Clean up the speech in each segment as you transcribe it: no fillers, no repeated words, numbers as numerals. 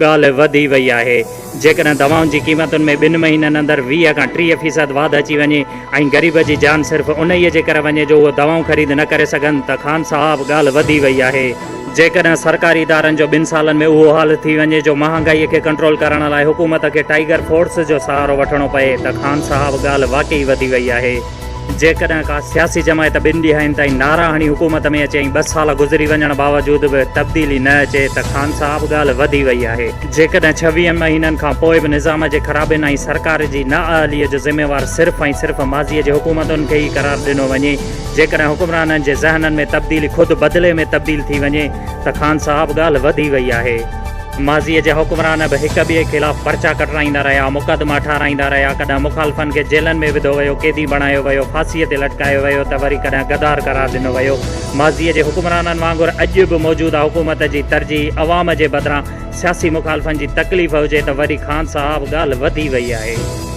ڳالهه وڌي وئي آهي. جيڪڏهن دوائن جي قيمتن ۾ ٻن مهينن اندر 20 کان 30 فيصد واڌ اچي وڃي ۽ غريب جي جان صرف انهيء جي ڪري وڃي جو اهو دوائون خريد نه ڪري سگهن ته خان صاحب ڳالهه وڌي وئي آهي. جيڪڏهن سرڪاري ادارن جو ٻن سالن ۾ اهو حال ٿي وڃي جو مهانگائيء کي ڪنٽرول ڪرڻ لاء حڪومت کي ٽائيگر فورس جو سهارو وٺڻو پئي ته خان صاحب ڳالهه واقعي وڌي وئي آهي. جيڪڏهن ڪا سياسي جماعت ٻن ڏهائين تائين نعرا هڻي حڪومت ۾ اچي ۽ ٻه سال گذري وڃڻ باوجود به تبديلي نه اچي ته خان صاحب ڳالهه وڌي وئي آهي. جيڪڏهن ڇويهن مهينن کان پوء به نظام جي خرابين ۽ سرڪار جي نااهليء جو ذميوار صرف ۽ صرف ماضيء جي حڪومتن کي ئي قرار ڏنو وڃي، جيڪڏهن حڪمرانن جي ذهنن ۾ تبديلي خود بدلي ۾ تبديل ٿي وڃي ته خان صاحب ڳالهه وڌي وئي آهي. ماضيء جا حڪمران به هڪ ٻئي خلاف پرچا ڪٽرائيندا رهيا، مقدما ٺاهرائيندا رهيا، ڪڏهن مخالفن کي جيلن ۾ وڌو ويو، قيدي بڻايو ويو، ڦاسيء تي لٽڪايو ويو ته وري ڪڏهن غدار قرار ڏنو ويو. ماضيء جي حڪمرانن وانگر اڄ به موجوده حڪومت جي ترجيح عوام جي بدران سياسي مخالفن جي تڪليف هجي ته وري خان صاحب ڳالهه وڌي وئي آهي.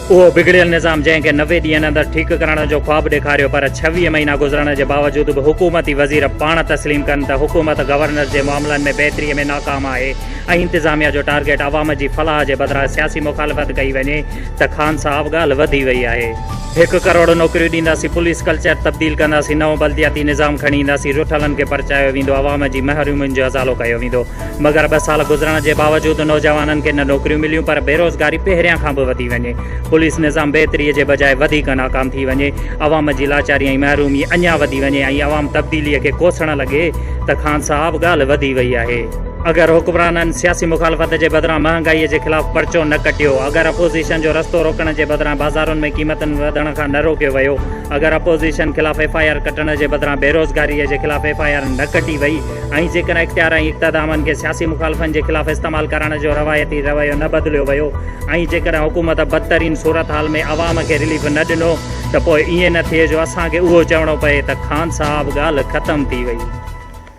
اهو بگڙيل نظام جنهن کي 90 ڏينهن اندر ٺيڪ ڪرڻ جو خواب ڏيکاريو پر 26 مهينا گذرڻ جي باوجود به حڪومتي وزير پاڻ تسليم ڪن ته حڪومت گورننس جي معاملن ۾ بهتري ۾ ناڪام آهي ۽ انتظاميا جو ٽارگيٽ عوام جي فلاح جي بدران سياسي مخالفت ڪئي وڃي ته خان صاحب ڳالهه وڌي وئي آهي. هڪ ڪروڙ نوڪريون ڏينداسين، پوليس ڪلچر تبديل ڪنداسين، نئون بلدياتي نظام کڻي اينداسين، رٺلن کي پرچايو ويندو، عوام جي محرومين جو ازالو ڪيو ويندو. مگر ٻه سال گذرڻ جي باوجود نوجوانن کي نه نوڪريون مليون پر بيروزگاري پهريان کان به وڌي وڃي، پوليس نظام بهتري جي بجاء وڌيڪ ناڪام ٿي وڃي، عوام جي لاچاري ۽ محرومي اڃا وڌي وڃي ۽ عوام تبديلي کي ڪوسڻ لڳي ته خان صاحب ڳالهه وڌي وئي آهي. اگر حڪمرانن سياسي مخالفت جي بدران مهانگائي جي خلاف پرچو نه ڪٽيو، اگر اپوزيشن جو رستو روڪڻ جي بدران بازارن ۾ قيمتن وڌڻ کان نه روڪيو ويو، اگر اپوزيشن خلاف ايف I R ڪٽڻ جي بدران بيروزگاري جي خلاف ايف I R نه ڪٽي وئي ۽ جيڪڏهن اختيار ۽ اقتدامن کي سياسي مخالفن جي خلاف استعمال ڪرڻ جو روايتي رويو نه بدليو ويو ۽ جيڪڏهن حڪومت بدترين صورتحال ۾ عوام کي رليف نه ڏنو ته پوء ائين نه ٿئي جو اسان کي اهو چوڻو پئي ته خان صاحب ڳالهه ختم ٿي وئي.